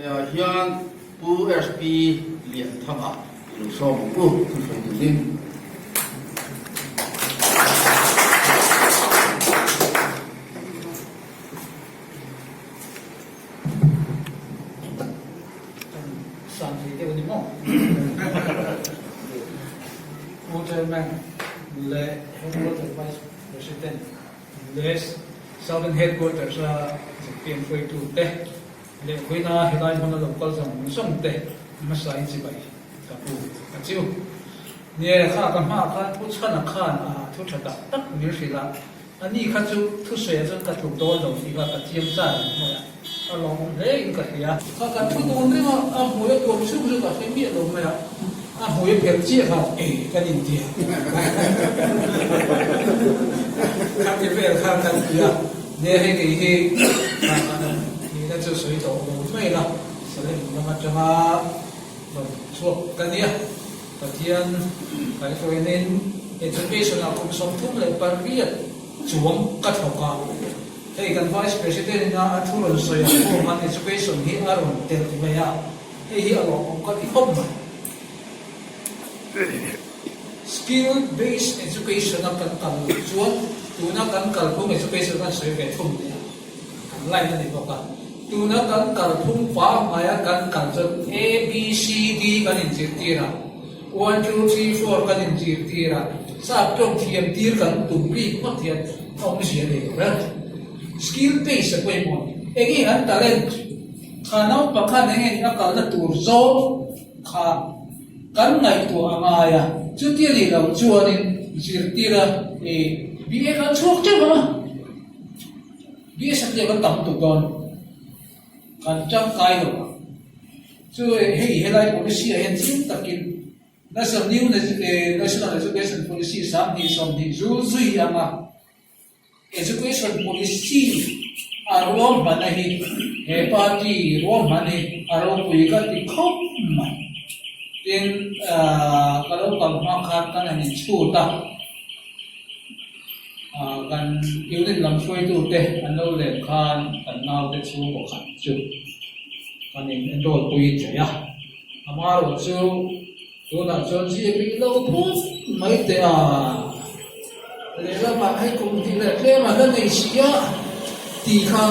Lehah hian Pu SP Lianthanga i lo sawm ang u thusawi turin. San thei deuh a ni maw? Pu Chairman leh Headquarter Vice President leh Southern Headquarters a zpm hruaitute leh vawiina helai hmuna lo kal zawng zawng te hmasa in chibai ka pu a chiu. Nie, kha ka hmaah khan Pu Chhana khan a thu tha tak tak min hrilh a, A ni kha chu thusawiah chuan ka tluk dawn lo tih kha ka chiang zar ang mai a, a lawmawm hle in ka hria. Kha kan thu dun reng a, a hmui a tuam chhung chu ka hre miah lo mai a, a hmui a phelh chiah kha ei kan inti a, kha ti vel kha kan ti a, nia hei kei hi nihna chu sawi tawh lo mai la, Salem lam atanga rawn chhuak ka nia. Pathian kaihhruainin Education-ah kum 38 chuang ka thawk a. Hei kan Vice President-in a thu rawn sawi ang pawh khan Education hi a rawn telh ve a, hei hi a lawmawm ka ti khawp mai. Skill based education-a kan kal loh chuan tuna kan kalphung education kan sawi ve thung nia, kan line a ni bawk a. Tuna kan kalphung pangngaia kan kal chuan A, B, C, D kan inzirtir a, one, two, three, four kan inzirtir a, sap tawng thiam tir kan tum bik ngawt hian a awmzia nei lo reng. Skill base a pawimawh. Enge an talent? Kha naupang khan enge a kalna tur zawng kha kan ngaihtuah a ngai a, chutia nih loh chuanin zirtira ih BA kan chhuak teuh ang a. Biasakte kan tam tuk dawn, kan tangkai lo ang. Chu hei helai policy ah hian chiang takin National New National Education Policy 2020 zul zui anga Education Policy a ruahman a hi he party ruahman hi a ropui ka ti khawp mai. Tin ka lo kal hma khan kan han inchhut a. Kan unit lam hruaitute an lo let khan kan naute chhungkaw khat chu kan in enroll pui thei a, amaherawh chu tunah chuan ziak rih lo phut mai teh a, lehlamah hei kum hnih leh tlem a la nei si a tih kha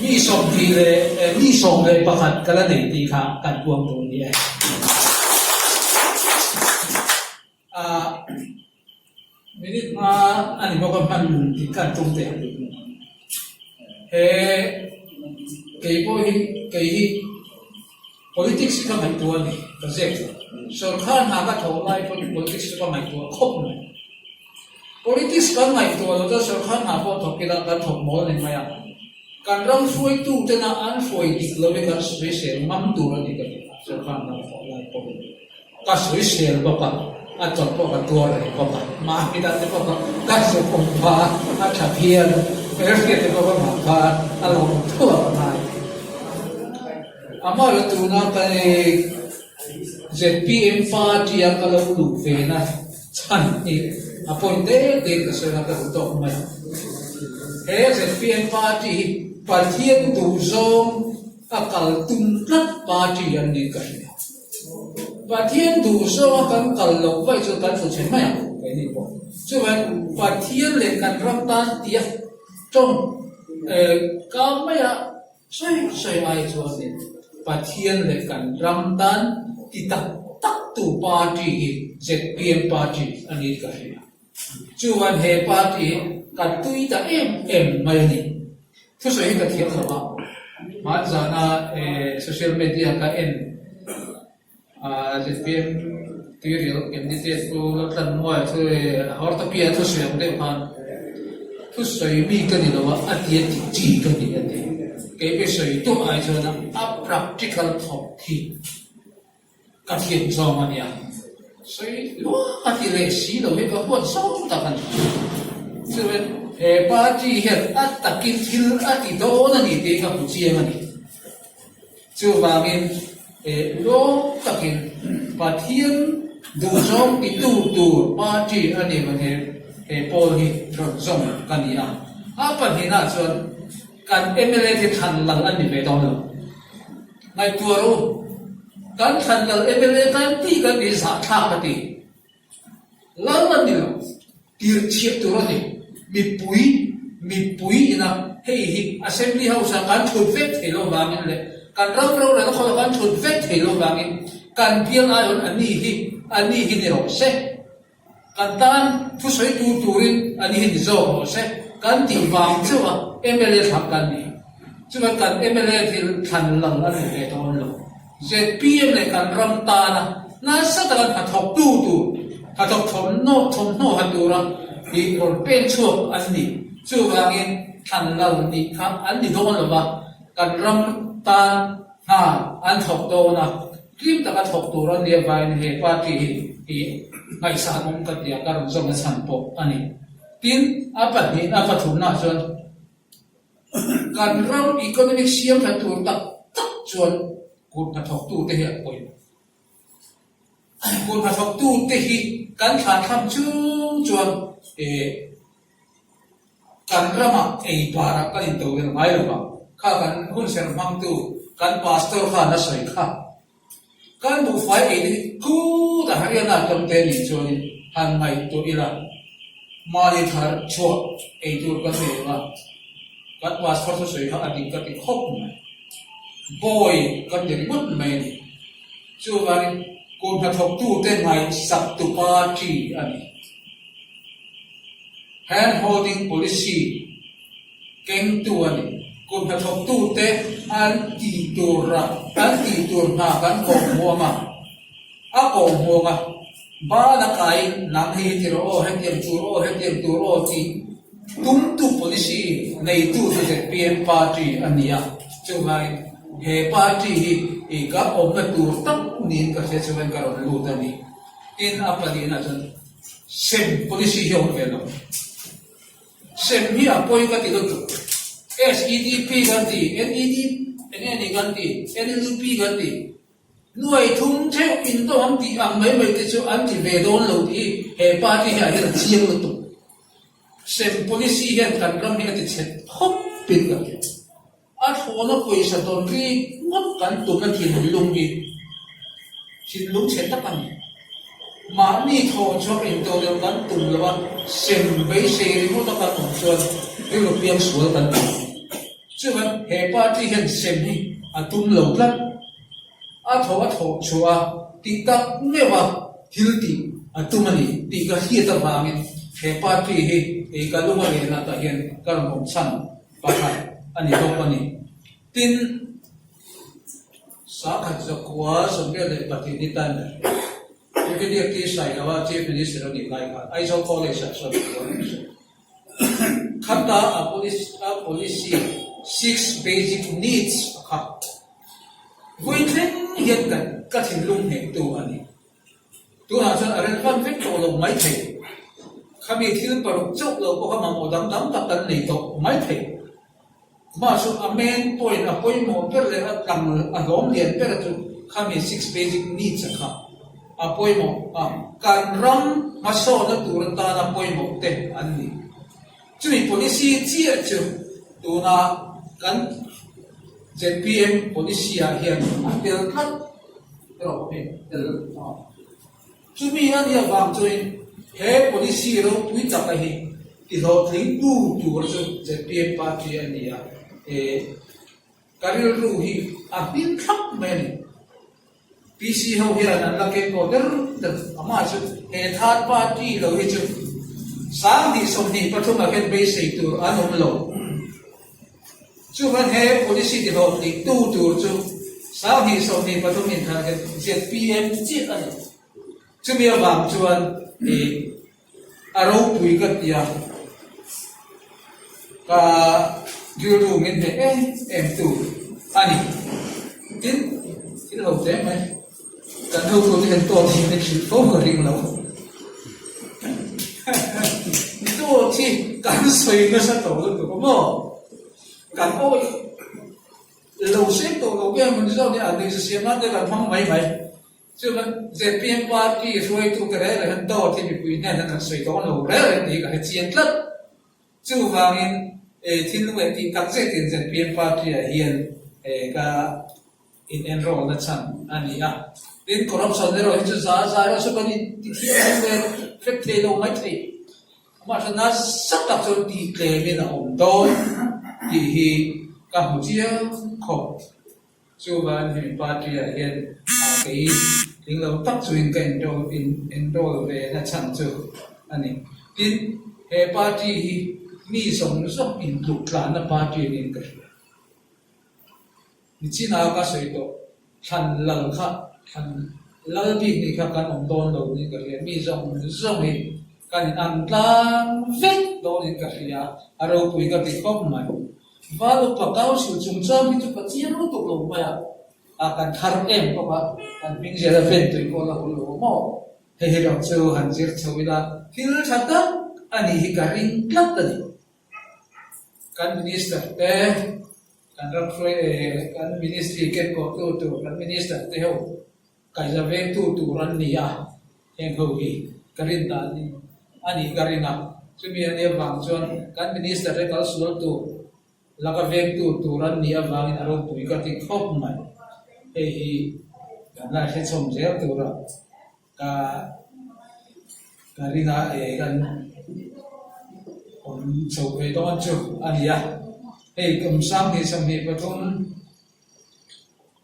mi 21 leh mi 11 ka la nei tih kha kan puang tur a ni e. Minute hma a ni bawk a hman tih khan tum teh ang. He kei pawh hi kei hi politics hi ka ngaihtuah a ni ka zek lo. Sawrkar hna ka thawh lai pawn politics chu ka ngaihtuah khawp mai. Politics kan ngaihtuah lo chuan sawrkar hna pawh thawk ila kan thawk mawl a ni mai a. Kan ram hruaitu tena an hruai dik lo hi kan sawisel ngam tur a ni ka ti a sawrkar hna ka thawh lai pawhin. Ka sawisel bawk a, a chawlh pawh ka tuar reng bawk a, mahni dang te pawh ka ka zuk awm pha a, a tha phian, hmelhriat te pawh ka ngah pha a, a lo awm thuak a ngai. Amah la tuna ka zpm party a ka lo luh ve na chhan hi a point te te in ka sawi na ka duh tawk mai. He zpm party hi Pathian duhzawng a kal tum tlat party an niin ka hria. Pathian duh zawnga kan kal loh vaih chu kan tlu chhe mai ang keini pawh. Chuan Pathian leh kan ram tan tia tawng kang maia sawi sawi ai chuanin Pathian leh kan ram tan ti tak tak tu party hi zpm party a ni ka hria. Chuan he party hi ka tui ta em em mai a ni. Thusawi hi ka thiam lo a, hmanzana social media ka en a zpm tuirial candidate pu Laltlanmuaia chu Hortopia thusawi ang deuh khan thusawi mi ka ni lo a, a tia ti chi ka ni a ti. Kei pawh sawi duah ai chuan a practical thawk hi Ka thiam zawng a nia. Sawi luah a ti leh si lo hi ka huat zawng tak a ni. Chuan he party hian a takin thil a ti dawn a ni tih ka hmu chiang a ni. Chuvangin he lawm takin Pathian duhzawng titu tur party a ni man he he pawl hi rawn zawm ka ni a. A pahnihna chuan kan mla te thlan lal a ni ve dawn lo. Ngaihtuah rawh u, kan thlan lal mla kan tih kan nih zahthlak ka ti. Lal a ni lo, tirh chhiah tur a ni. Mipui, mipui ina hei hi Assembly House ah kan thut vek thei lo vangin leh kan ram rorelna khawlah kan thut vek thei lo vangin kan bial aiawhin a ni hi, a ni hi ni rawh se. Kan tan thusawi tur turin a ni hi ni zawk rawh se kan tih vang chauh a mla thlang kan ni. Chuan kan mla thil thlan lal a ni ve dawn lo. Zpm leh kan ram tana nasa taka hnathawktu tur, hnathawk thawmhnaw thawmhnaw ha tura i rawn pen chhuak an ni. Chuvangin thlan lal nih kha an ni dawn lo va, kan ram tan hna an thawk dawn a. Tlim taka thawk tur a nia vaiin he party hi i ngaihsan awm ka tia ka rawn zawm na chhan pawh a ni. Tin, a pahnih a pathumna chuan kan ram economic siam tha tur tak tak chuan kut hnathawktute hi an pawimawh. Kut hnathawktute hi kan thlanthlam chung chuan eh Kan ramah ei barah kan into vel ngai lo va, kha kan hunserh hmangtu kan pastor khan a sawi kha. Kan buhfai ei te hi kut a Haryana tlawm te nih chuanin han ngaihtuah ila, mahni thar chhuah ei tur kan nei lo va, kan pastor thusawi kha a dik ka ti khawp mai. Bawi kan ni ringawt mai a ni. Chuvangin kut hnathawktute ngaihsak tu party a ni. Hand holding policy kengtu a ni. Kut hnathawktute an tih tur a, an tih tur hna kan kawh hmuam a, a kawh hmuam a, ban a kaiin nang hei hi ti rawh aw, hetiang tur aw, hetiang tur aw tih tumtu policy neitu chu zpm party a ni a. Chuvangin he party hi i ka awmna tur tak niin ka hria chuan ka rawn lut a ni. Tin, a pahnihna chuan Sem policy hi a awm ve lo. Sem hi a pawi ka ti lutuk. SEDP kan ti, NED eng nge ni kan ti, NLUP kan ti. Nuai thum theuh in dawm ang tih ang mai mai te chu an ti ve dawn lo tih hi he party hian hian a chiang lutuk. Sem policy hian kan ram hi a ti chhe khawp in ka hria. A thlawna pawisa dawn ri ngawt kan tumna thinlung hi thinlung chhe tak a ni. Mahni thawh chhuak intodelh kan tum lo a, sem beisei ringawt a kan awm chuan rilru piang sual kan ni. Chuan he party hian sem hi a tum lo tlat. A thaw a thawh chhuah a, tih tak meuh a thil tih a tum a ni tih ka hriat avangin he party hi ka lung a len atah hian ka rawn awm chhan. Pakhat a ni bawk a ni. Tin, Sakhat zakua 12 ni tan Brigadier T. Sailoa Chief Minister a nih lai khan Aizawl College ah sawn thu a rawn sawi. Khata a a policy Six Basic Needs a kha vui thleng hian kan ka thinlung hnehtu a ni. Tunah chuan a relevant vek tawh lo mai thei. Khami thil paruk chauh lo pawh kha mamawh dang dang tak kan nei tawh mai thei. Mahse a main point, a pawimawh ber leh a tlang a hlawm lian ber chu khami six basic needs a kha a pawimawh a, kan ram hmasawna tur atana pawimawh te an ni. Chumi policy chiah chu tuna kan zpm policy ah hian a tel tlat. Erawh hei tel a. Chumi a nih avang chuanin he policy ropui taka hi tihlawhtling tu tur chu zpm party a ni a, eh ka rilru hi a hming thlap mai a ni. PC ho hian an la keng tawh der der amah chu he third party lo hi chu 2023 ah hian beisei tur an awm lo. Chuvan he policy tihlawhtling tu tur chu 2023 inthlan hian zpm chiah a ni. Chumi avang chuan ih a ropui ka ti a, ka rilru min hneh em em tu a ni. Tin, thil ho hle mai. Kan hotute hian tawt hi min hrilh fo ka ring lo. Tawt hi kan sawi nasa tawh lutuk a maw? Kan awih lo seng tawh lo nge maw ni zawk ni a nuihza siam nan te kan hmang mai mai. Chuan zpm party hruaitute reng reng hian tawt hi mipui hnen hian an sawi dawn lo reng reng tih hi ka hre chiang tlat. Chuvangin thil leh tih tak zetin zpm party ah hian ka. In enroll na chhan a ni a. Tin, corruption erawh hi chu za za erawh chu kan inti thianghlim ve vek thei lo mai thei. Amah nasa tak chuan tih tlemin a awm dawn tih hi ka hmu chiang khawp. Chuvan hemi party ah hian ah kei tling lo tak chuin ka enroll in enroll ve na chhan chu a ni. Tin, he party hi mi zawng zawng intluk tlanna party niin ka hria. Nichina ka sawi tawh, thlan lal kha, thlan lal bik nih kha kan awm dawn lo niin ka hria. Mi zawng zawng hi kan in ang tlang vek dawnin ka hria, a ropui ka ti khawp mai. Val upa council chungchang hi chu ka chiang lutuk lo mai a, a kan thar em bawk a, kan hming zela ven tui pawh la hul lo maw? Hei hi rawh chu han zir chho ila, thil tha tak a nih hi ka ring tlat a ni. Kan minister te, kan ram hruai eh kan ministry kenkawhtu tur kan minister te ho kaihza vengtu tur an ni a, heng ho hi ka rin dan in a nih ka ring a, chumi a nih avang chuan kan minister te kal sual tur laka vengtu tur an nih avangin a ropui ka ti khawp mai, hei hi kan la hrechhawm zel tura. Ka ka ring a eh kan awm chho ve dawn chu a ni a, hei kum 2023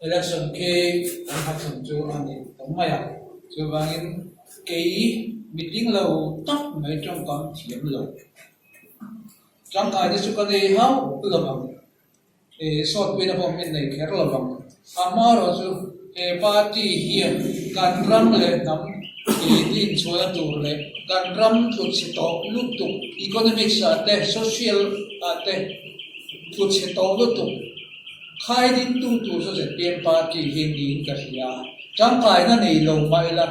election khi kan hmachhawn chu a ni ta mai a, chuvangin kei mitling lo tak mai tawngkam thiam lo tangkai te chu ka nei hauh lo ang. He sawtpuina pawh min nei kher lo vang. Amaherawh chu he party hian kan ram leh hnam hi dinchhuahna tur leh kan ram tluchhe tawh lutuk economics ah te social ah te tluchhe tawh lutuk khai dingtu tur chu zpm party hi niin ka hria. Tangkaina nei lo mah ila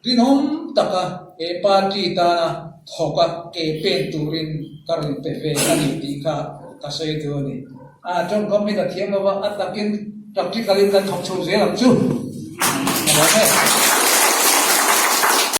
Rinawm taka he party tana thawka ke pen turin ka rawn pe ve a ni tih kha ka sawi duh a ni. A tawngkam hi ka thiam lo va, a takin practical in kan thawk chho zel ang chu. Ka lawm e.